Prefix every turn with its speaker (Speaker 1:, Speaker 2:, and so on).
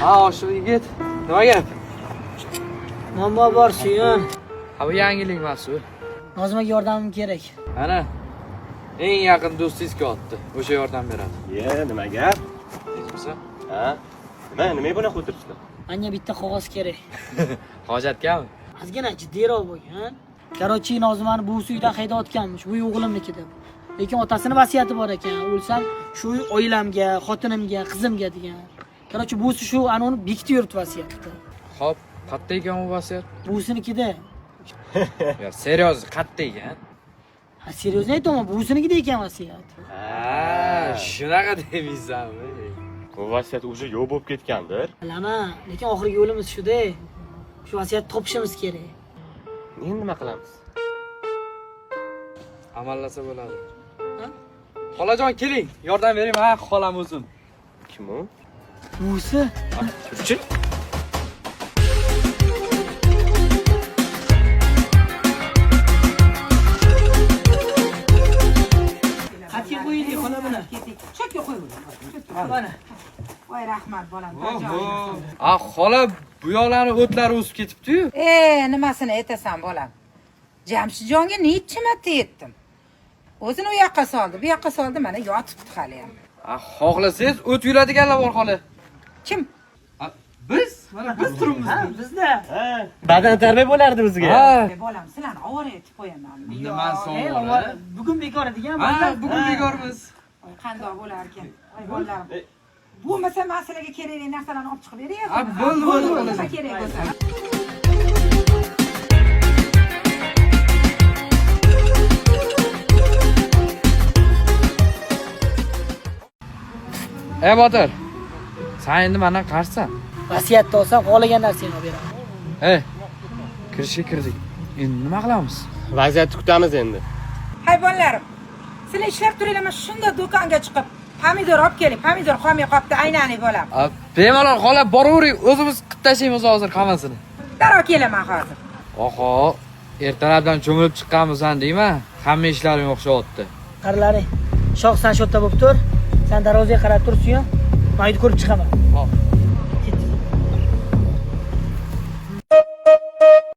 Speaker 1: Ha, oshiq yigit. Nima gap?
Speaker 2: Muammo bor, Suyun.
Speaker 1: Ha, bu yangilik emas u.
Speaker 2: Nozimaga yordamim kerak.
Speaker 1: Ana. Eng yaqin do'stingiz kelyapti. O'sha yordam beradi.
Speaker 3: Ye, nima gap?
Speaker 1: Tinchmisan?
Speaker 3: Ha? Nima, nimaga bunaqa o'tiribsizlar?
Speaker 2: Menga bitta qog'oz kerak.
Speaker 1: Hojatgami?
Speaker 2: Ozgina jiddiyroq bo'lgan. Короче, Nozimani buvisi uydan haydayotganmish. Bu o'g'limniki deb. Lekin otasini vasiyati bor ekan. O'lsam shu uy oilamga, xotinimga, qizimga degan. Короче, buvisi shu anoni bekitib yuribdi vasiyatni.
Speaker 1: Xo'p, qayerda ekan u vasiyat?
Speaker 2: Buvisinikida.
Speaker 1: Yo, серьёз, qayerda ekan?
Speaker 2: Ha, серьёзно aytaman, buvisinikida ekan vasiyat.
Speaker 1: Ha, shunaqa demaysanmi?
Speaker 3: Bu vasiyat уже yo'q bo'lib ketgandir.
Speaker 2: Bilaman, lekin oxirgi yo'limiz shuda. Shu vasiyatni topishimiz kerak.
Speaker 3: Endi nima qilamiz?
Speaker 1: Amallasa bo'ladi.
Speaker 2: Ha?
Speaker 1: Xolajon keling, yordam bering, ha, xolam o'zim.
Speaker 3: Kim u?
Speaker 2: Buvisi
Speaker 3: Turchi?
Speaker 2: Xatga qo'yaylik xola buni.
Speaker 4: Cho'kka qo'y.
Speaker 2: Mana.
Speaker 4: Voy rahmat bolam.
Speaker 1: A, xola, bu yoqlarni o'tlari o'sib ketibdi-yu.
Speaker 4: E, nimasini aytasan bolam? Jamshidjonga necha marta aytdim. O'zini u yoqqa soldi, bu yoqqa soldi, mana yotibdi hali ham.
Speaker 1: A, xohlasangiz o't yuladiganlar bor xola.
Speaker 4: Kim?
Speaker 1: A, biz, mana biz turibmiz.
Speaker 2: Ha, bizda.
Speaker 3: Ha, badan tarbiya bo'lardi bizga.
Speaker 1: Ha,
Speaker 4: E, bolam, sizlarni ovora etib qo'yamanmi?
Speaker 1: nima
Speaker 2: E,
Speaker 1: savol?
Speaker 2: Bugun bekor edik-a,
Speaker 1: Ha,
Speaker 2: bolalar.
Speaker 1: bugun bekormiz.
Speaker 4: Voy, qandoq bo'larkan? Voy bolalarim. Bo'lmasa men sizlarga kerakli narsalarni olib chiqib beray.
Speaker 1: Ha, bo'ldi, bo'ldi,
Speaker 4: Nima kerak bo'lsa.
Speaker 1: Ey Botir, sen endi mendan qarzsan.
Speaker 2: Vasiyatni olsam xohlagan narsangni olib beraman.
Speaker 1: Ey, kirishga kirdik. Endi nima qilamiz?
Speaker 3: Vaziyatni kutamiz endi.
Speaker 4: Hay bolalarim. Sizlar ishlab turinglar, men shunda do'konga chiqib pomidor olib keling. Pomidor qolmay qolibdi, aynaning bolam.
Speaker 1: A, bemalol xola, boravering, o'zimiz qilib tashlaymiz hozir hammasini.
Speaker 4: Darrov kelaman hozir.
Speaker 1: Oho, ertalabdan cho'milib chiqqanmisan deyman. Hamma ishlaring o'xshyapti.
Speaker 2: Qaralaring. Shoh san shu yerda bo'lib tur. San darvozaga qarab tur, Suyun. Men uyni ko'rib chiqaman.
Speaker 1: Hop.